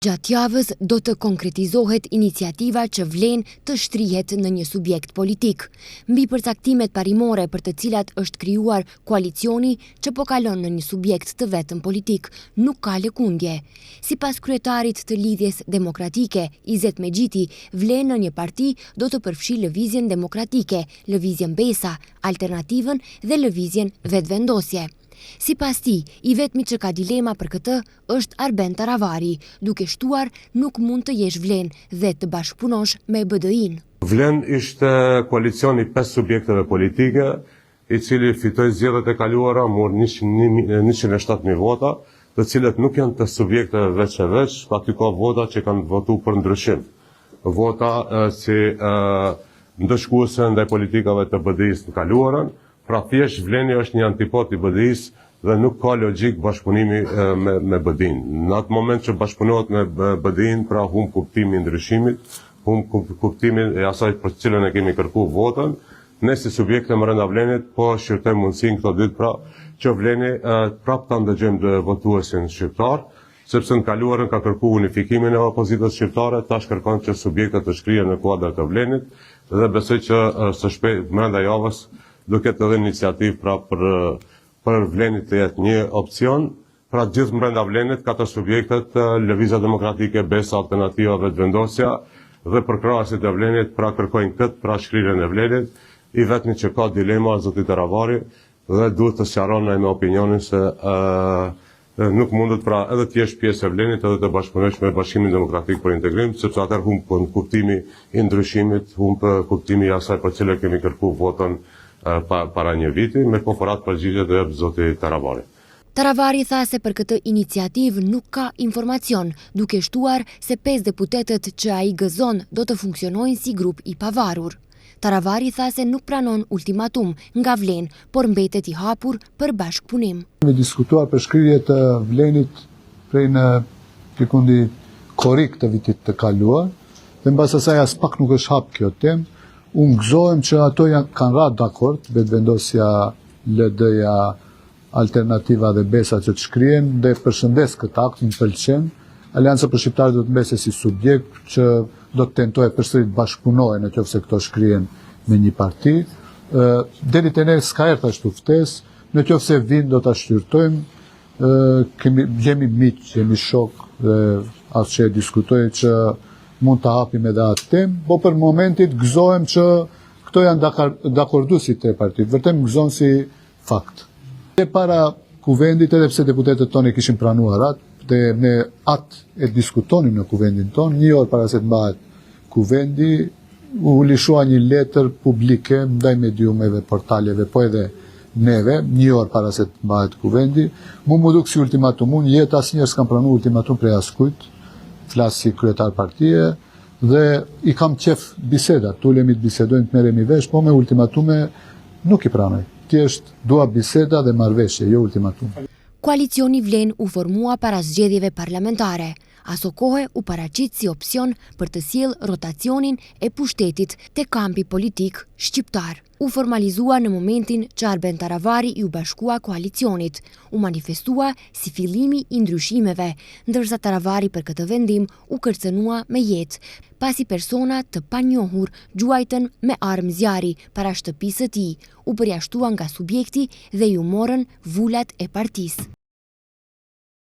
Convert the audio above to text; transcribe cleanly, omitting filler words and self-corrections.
Gjatë javës do të konkretizohet iniciativa që vlen të shtrihet në një subjekt politik. Mbi përcaktimet parimore për të cilat është krijuar koalicioni që po kalon në një subjekt të vetëm politik, nuk ka lëkundje. Sipas kryetarit të Lidhjes Demokratike, Izet Mexhiti, vlen në një parti do të përfshijë Lëvizjen Demokratike, Lëvizjen Besa, Alternativën dhe Lëvizjen Vetëvendosje. Sipas tij, i vetmi që ka dilema për këtë është Arben Taravari, duke shtuar nuk mund të jesh vlen dhe të bashkëpunosh me BDI-në. Vlen ishte koalicion i pesë subjekteve politike, i cili fitoi zgjedhjet e kaluara, mori 107.000 vota, të cilët nuk janë të subjekteve veç e veç, aty ka vota që kanë votu për ndryshim. Vota si ndëshkuese ndaj politikave të BDI-së në kaluarën, Pra thjesht Vleni është një antipod i BDI-së dhe nuk ka logjikë bashkëpunimi me, me BDI-në. Në atë moment që bashkëpunohet me BDI-në, pra humb kuptimi i ndryshimit, humb kuptimin e asaj për të cilën e kemi kërku votën. Ne si subjekte mrenda Vlenit po shqyrtojmë mundësinë këto ditë pra që Vleni prapë ta ndëgjojmë votuesin shqiptar, sepse në kaluarën ka kërku unifikimin e opozitës shqiptare, tash kërkon që subjektet të shkrihen në kuadër të Vlenit dhe besoj që së shpejt mrenda javës do ketë edhe iniciativë pra për për Vleni të jetë një opcion, pra gjithë mrenda Vlenit, katër subjektet, Lëvizja Demokratike, Besa, Alternativa, Vetëvendosja dhe përkrahësit e Vlenit, pra kërkojnë këtë, pra shkrirjen e Vlenit, i vetmi që ka dilema zoti Taravari dhe duhet të sqaron ai me opinionin se Nuk mundet pra edhe të jesh pjesë e Vlenit edhe të bashkëpunosh me Bashkimin Demokratik për Integrim, sepse atëherë humb kuptimi i ndryshimit, humb kuptimi i asaj për cilën kemi kërku votën pa, para një viti, mirëpo për atë përgjigje do jep zoti Taravari. Taravari tha se për këtë iniciativë nuk ka informacion, duke shtuar se pesë deputetët që ai gëzon do të funksionojnë si grup i pavarur. Taravari tha se nuk pranon ultimatum nga Vlen, por mbetet i hapur për bashkëpunim. Kemi diskutuar për shkrirje të Vlenit prej në dikundi korrik të vitit të kaluar dhe mbas asaj aspak nuk është hap kjo temë. Unë gëzohem që ato janë kanë ra dakord, Vetëvendosja, LD-ja, Alternativa dhe Besa që të shkrihen dhe përshëndes këtë akt, më pëlqen. Aleanca për Shqiptarët do të mbese si subjekt që do të tentojë përsëri të bashkëpunojë në qoftë se këto shkrihen me një parti. Ë deri te ne s'ka erdhur ashtu ftesë, në qoftë se vijnë do ta shqyrtojmë. Ë kemi jemi miq, jemi shok dhe as që e diskutoj që mund ta hapim edhe atë temë, po për momentit gëzohem që këto janë dakordu si tre parti. Vërtet më gëzon si Fakt. E para kuvendit, edhe pse deputetët tonë e kishin pranuar atë, dhe ne atë e diskutonim në kuvendin tonë, një orë para se të mbahet kuvendi, u lëshua një letër publike ndaj mediumeve, portaleve, po edhe neve, një orë para se të mbahet kuvendi, mu m'u duk si ultimatum, unë jetë asnjëherë s'kam pranu ultimatum prej askujt, flas si kryetar partie, dhe i kam qef bisedat, të ulemi të bisedojmë, të merremi vesh, po me ultimatume nuk i pranoj. Thjesht dua biseda dhe marrëveshje, jo ultimatum. Koalicioni Vlen u formua para zgjedhjeve parlamentare. Asokohe u paraqit si opsion për të sjellë rotacionin e pushtetit te kampi politik shqiptar. U formalizua në momentin që Arben Taravari iu bashkua koalicionit. U manifestua si fillimi i ndryshimeve, ndërsa Taravari për këtë vendim u kërcënua me jetë, pasi persona të panjohur gjuajtën me armë zjarri para shtëpisë së tij, u përjashtua nga subjekti dhe iu morën vulat e partisë.